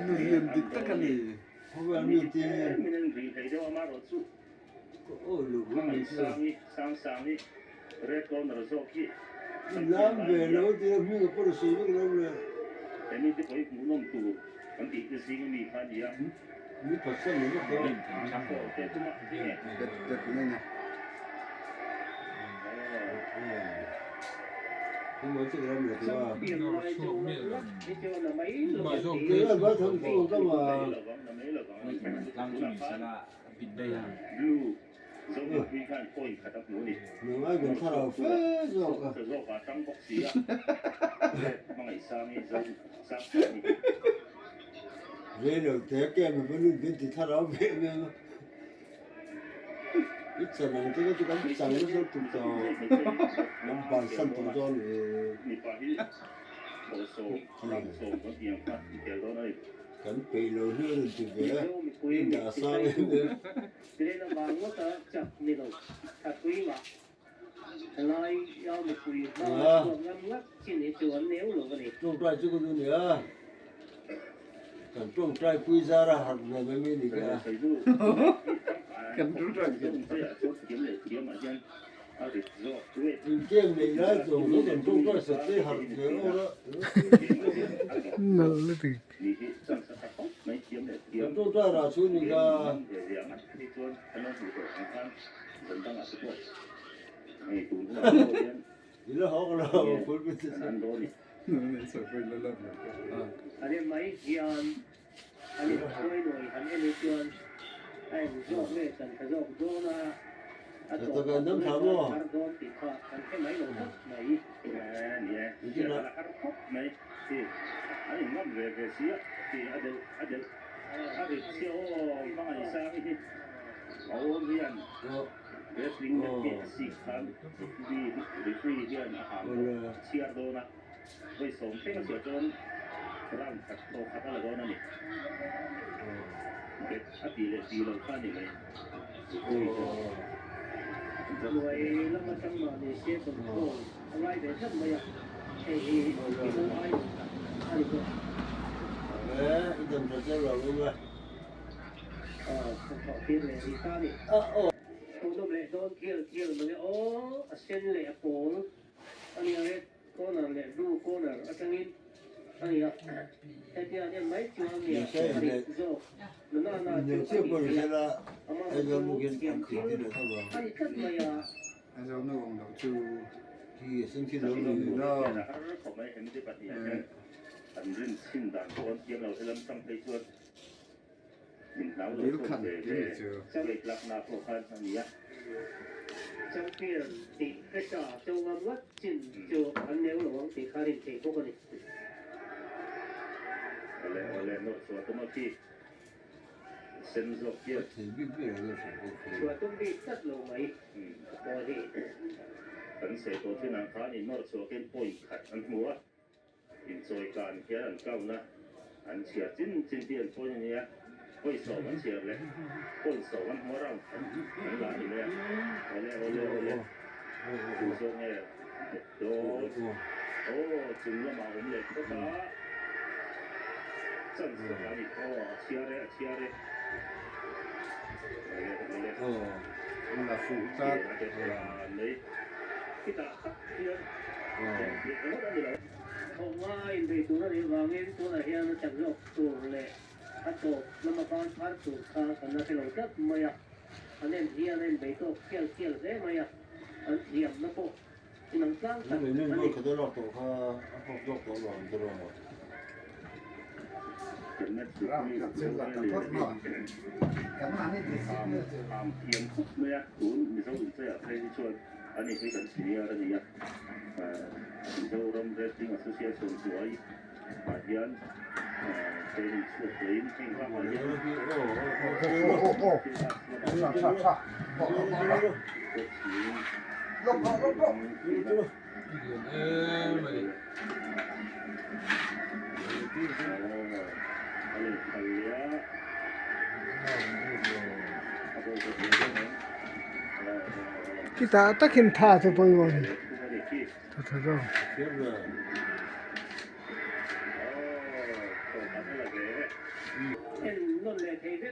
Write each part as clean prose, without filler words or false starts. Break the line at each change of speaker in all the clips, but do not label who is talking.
Nun nem dik tak a ni.
Nalh lutuk. Chutah takin tha chu pawimawh a ni tha tha zawk.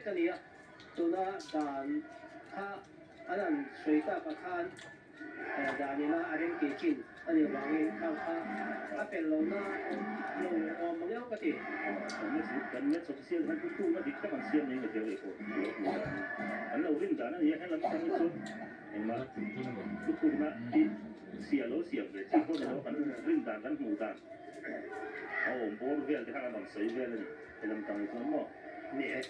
a ni a, tuna dan kha an han sawi takah khan dan ina a remti chin a nih avangin khang kha a pel lohna lo awm ang eo ka ti.
Kan match official hian thutlukna dik tak an siam niin ka hria leh pawh lo hmuh danin an lo rin dan a ni a, helam atang hi chuan engmah thutlukna hi sia lo siam ve chi pawh ni lo kan rin dan kan hmuh dan a awm bawr vel te kha kan rawn sawi vel a ni helam tang hi chuan maw.
Ni e,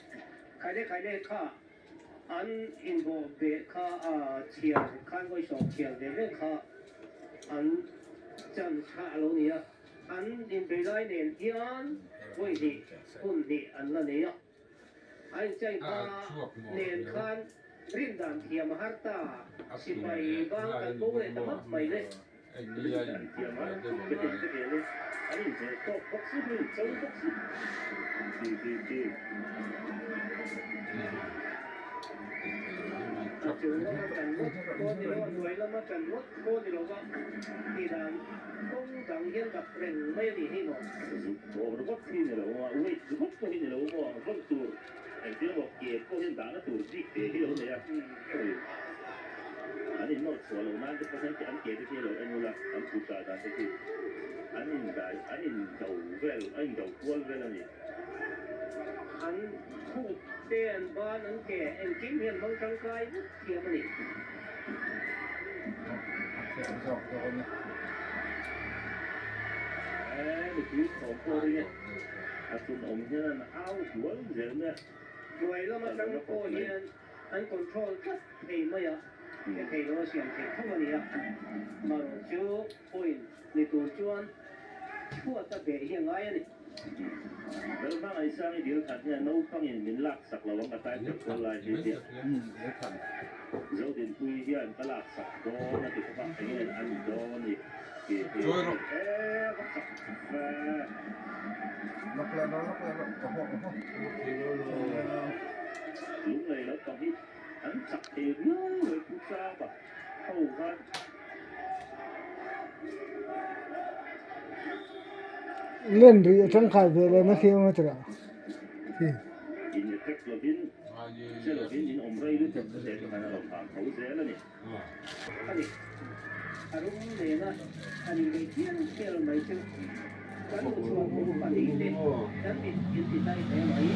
khaile khaile kha an inbawh beh kha a chhiar khan vawisawm chhiar ve ve kha an chance kha a lo ni a, an inbei lai nen hian vawi hnih hun hnih an la nei a. A inchei hma nen khan rindan thiam a har ta, sipai bang kan bo leh ta map mai le.
Rindan thiam a har khawp ka ti ka vel e, an inhmeh tawk bawk si, an incho bawk si. Ti ti ti.
A chung lama ṭan ngawt pawh ni lo, a hnuai lama ṭan ngawt pawh ni lova tihdan kawng dang hian dap reng mai a nih hi maw?
Zuk bawk ringawt hi ni lo a, weight ringawt pawh hi ni lo maw, vawn tur engtin emaw ke pawh hian dahna tur bik te hi lo nei a, hei an in nawr chhuah loh nan te pawh hian an ke te khi a lo en ula, an chhut dah dan te khi an in dai an in do vel a in do kual vel a ni.
An khut te an ban an ke engkim hian hmang tangkai vek thiam a ni.
A thiam zawk dawn e.
He mipui thawm pawh ring e. A chun awm hian an au dual zel mai a.
Hnuai lam atang pawh hian an control tlat thei mai a, ke thei lo a siam theih tho a ni a. Marawh chu point ni tur chuan chhuat a beh hi a ngai a ni.
Lalhmangaihsang i dil khat hian naupangin min lak sak lo ang ka tai tel kual lai hi tia Zodinpuii hian ka lak sak dawn a ti khawp a, enge a ni dawn i ti hi e va chak ve. Lunglei lo pang hi an chak thei riau mai pu Chapa ho khan.
Len rih a tangkai ve leh na khi emaw tira khi.
Ani a rum nena an inbeih phian phian mai chu kan uchhuak awm pahnihte kan mit in ti tlai hle mai.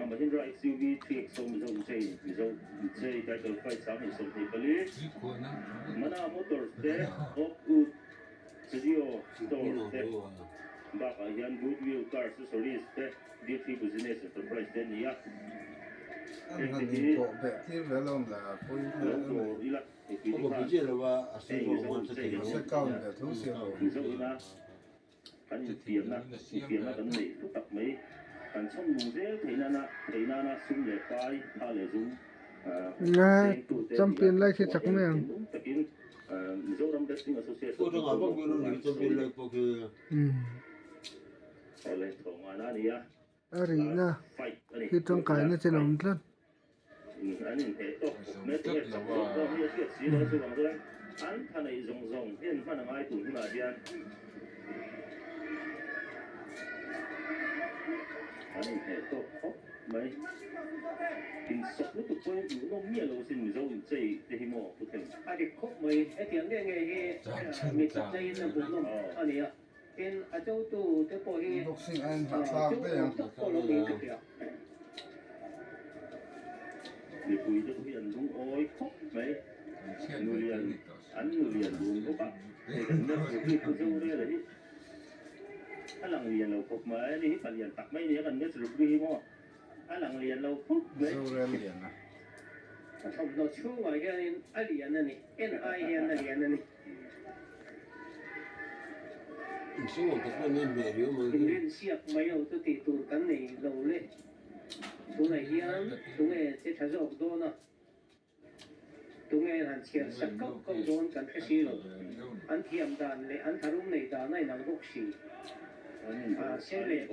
Mahindra XUV 3XO Mizo Inchei Mizo Inchei Title Fight 2024 Mana Motors te Oakwood Studio Store te bakah hian Goodwill Car Accessories te D3 Business Enterprise te a ni a.
An han inpawh beh tir ve lo la pawi
Lo dawr ila mipui te khan heng Mizo Inchei
a se count ve tho sia lo.
Mizo ina kan infiamna infiamna kan neih hlu tak mai kan chhawm nung zel theih nana theih nana sum leh pai tha leh zum
Nga
sengtute
champion
tia
lai khi
pawh
chak
hian
mai ang.
thinlung takin Mizoram Wrestling Association chu pawh Awle thawhngana a ni a.
A rihna
Fight a ni
hi tangkaina chen a awm tlat.
An inheh tawk khawp mai tinge chak zawk dawn hi a hriat si lo chuvang chuan an tha neih zawng zawng hian hman a ngai tun hunah hian an inheh tawk khawp mai. Insawp lutuk pawhin hmuhnawm miah lo sin Mizo inchei te hi maw pu Thleng?
A dik khawp mai, hetiang nge nge hi mi chakzaiin a hmuhnawm a ni a. Tin, a chotu te pawh hi
Boxing a inhah thlak daih ang.
chu tak pawh lo niin ka hria.
Mipui te pawh hi an lungawi khawp mai. Nulian an nulian dun bawk a, hei kan net rugby pu Zorela hi a lang lian lo khawp mai a ni hi, palian tak mai a ni a kan net rugby hi maw a lang lian lo khawp mai.
Zorel lian a.
A thawmhnaw chhungah hianin a lian a ni, en ai hian a lian a ni. Inrinsiak mai lo chu tih tur kan nei lo le. Tunah hian tunge che tha zawk dawn a, tunge han chhiar sak kauh kauh dawn kan hre si lo. An thiam dan leh an tharum nei dan a inang bawk si. Sen leh.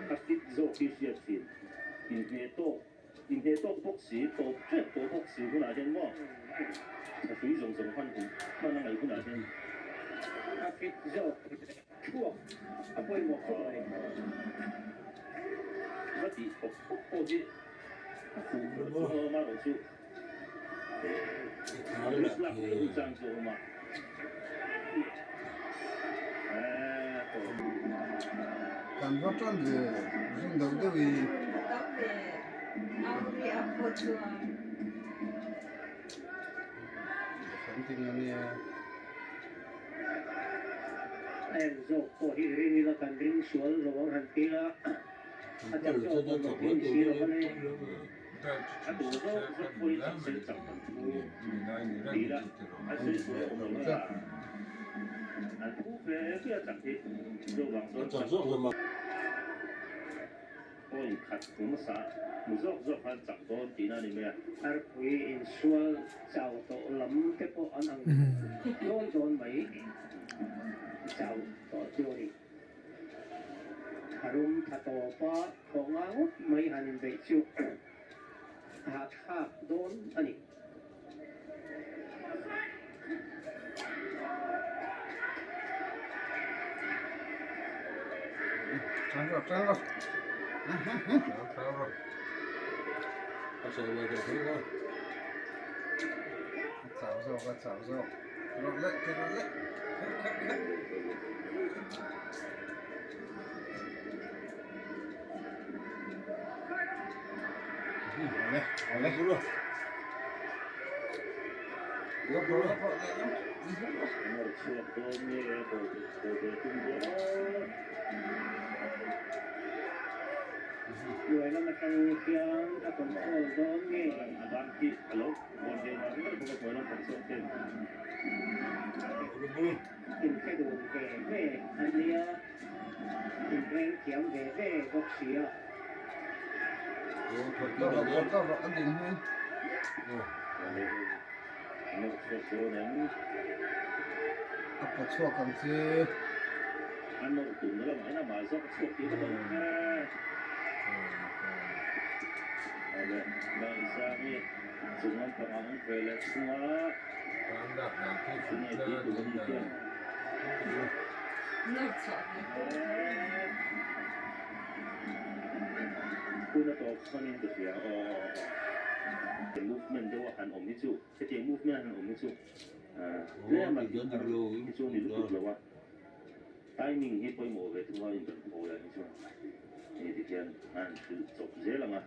A fit zawk hi hriat thin. Inhneh tawk inhneh tawk bawk si, tawp tep tawh bawk si hunah hian maw a hrui zawng zawng hman hun hman a ngaih hunah hian.
A fit zawk thuak a pawimawh khawp mai.
Va tih khawp khawp pawh hi a fuh ber chu a awm a rawh chu. A risk lak mai hun chang chu a awm a.
Kan va tan ve ring deuh deuh i. Something a nia.
Eng zawk pawh hi ring ila kan ring sual lo ang han ti ila a chak zawk pawh mak ring si lo ang e.
A duh zawk zawk pawhin chak se chak kan phu ti ila a sawi sual awm lo a, an phu fe fe a chak hi chuvang chuan chak point khat hmu hmasa hmu zawk zawk khan chak dawn tihna a ni mai a.
Arpui insual chau tawh lam te pawh an ang dawn dawn mai chau tawh chu a ni. Tharum tha tawpa thawh nga ngawt mai han inbeih chu a hahthlak dawn a ni. Nawr chhuak dawn nge bo ve tum dawn. Hnuai lam atang hian a control dawn nge.
A ban khi a lo bawn ve ngar ngar bawk a hnuai lam pang chhuak ten.
Inhre dun ve ve a nia, inreng thiam ve ve bawk si a.
A paw chhuak ang che.
Hun a tawp hmanin ka hria aw. Movement deuh a han awm hi chu hetiang movement a han awm hi chu tlem a hi chu a ni lutuk lo a, timing hi pawimawh ve thung a inrawn lah hi chuan hei ti hian a han hrilh chawp zel ang a.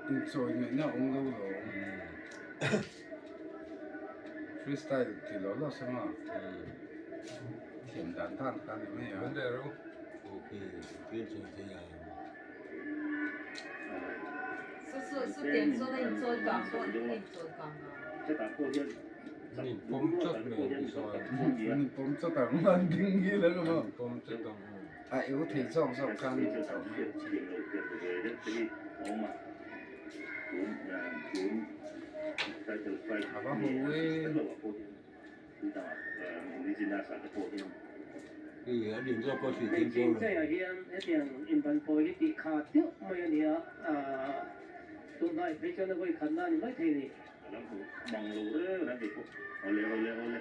Inchawi ngaihna a awm lo lo. Freestyle tih loh loh sema thiam dan dan kha a ni mai a. An inpawm chawt ang an ding ngil ang emaw a eu thei zawk zawk kha an inchawm mai ang chu. A va hmu e.
Hei Chengchaiah hian hetiang inban pawi hi tih kha deuh mai a ni a, tunhnai phei chuan a vawi khatna a ni maithei a ni.
A lo hmu mang lo reng reng kei pawh. Awle awle awle.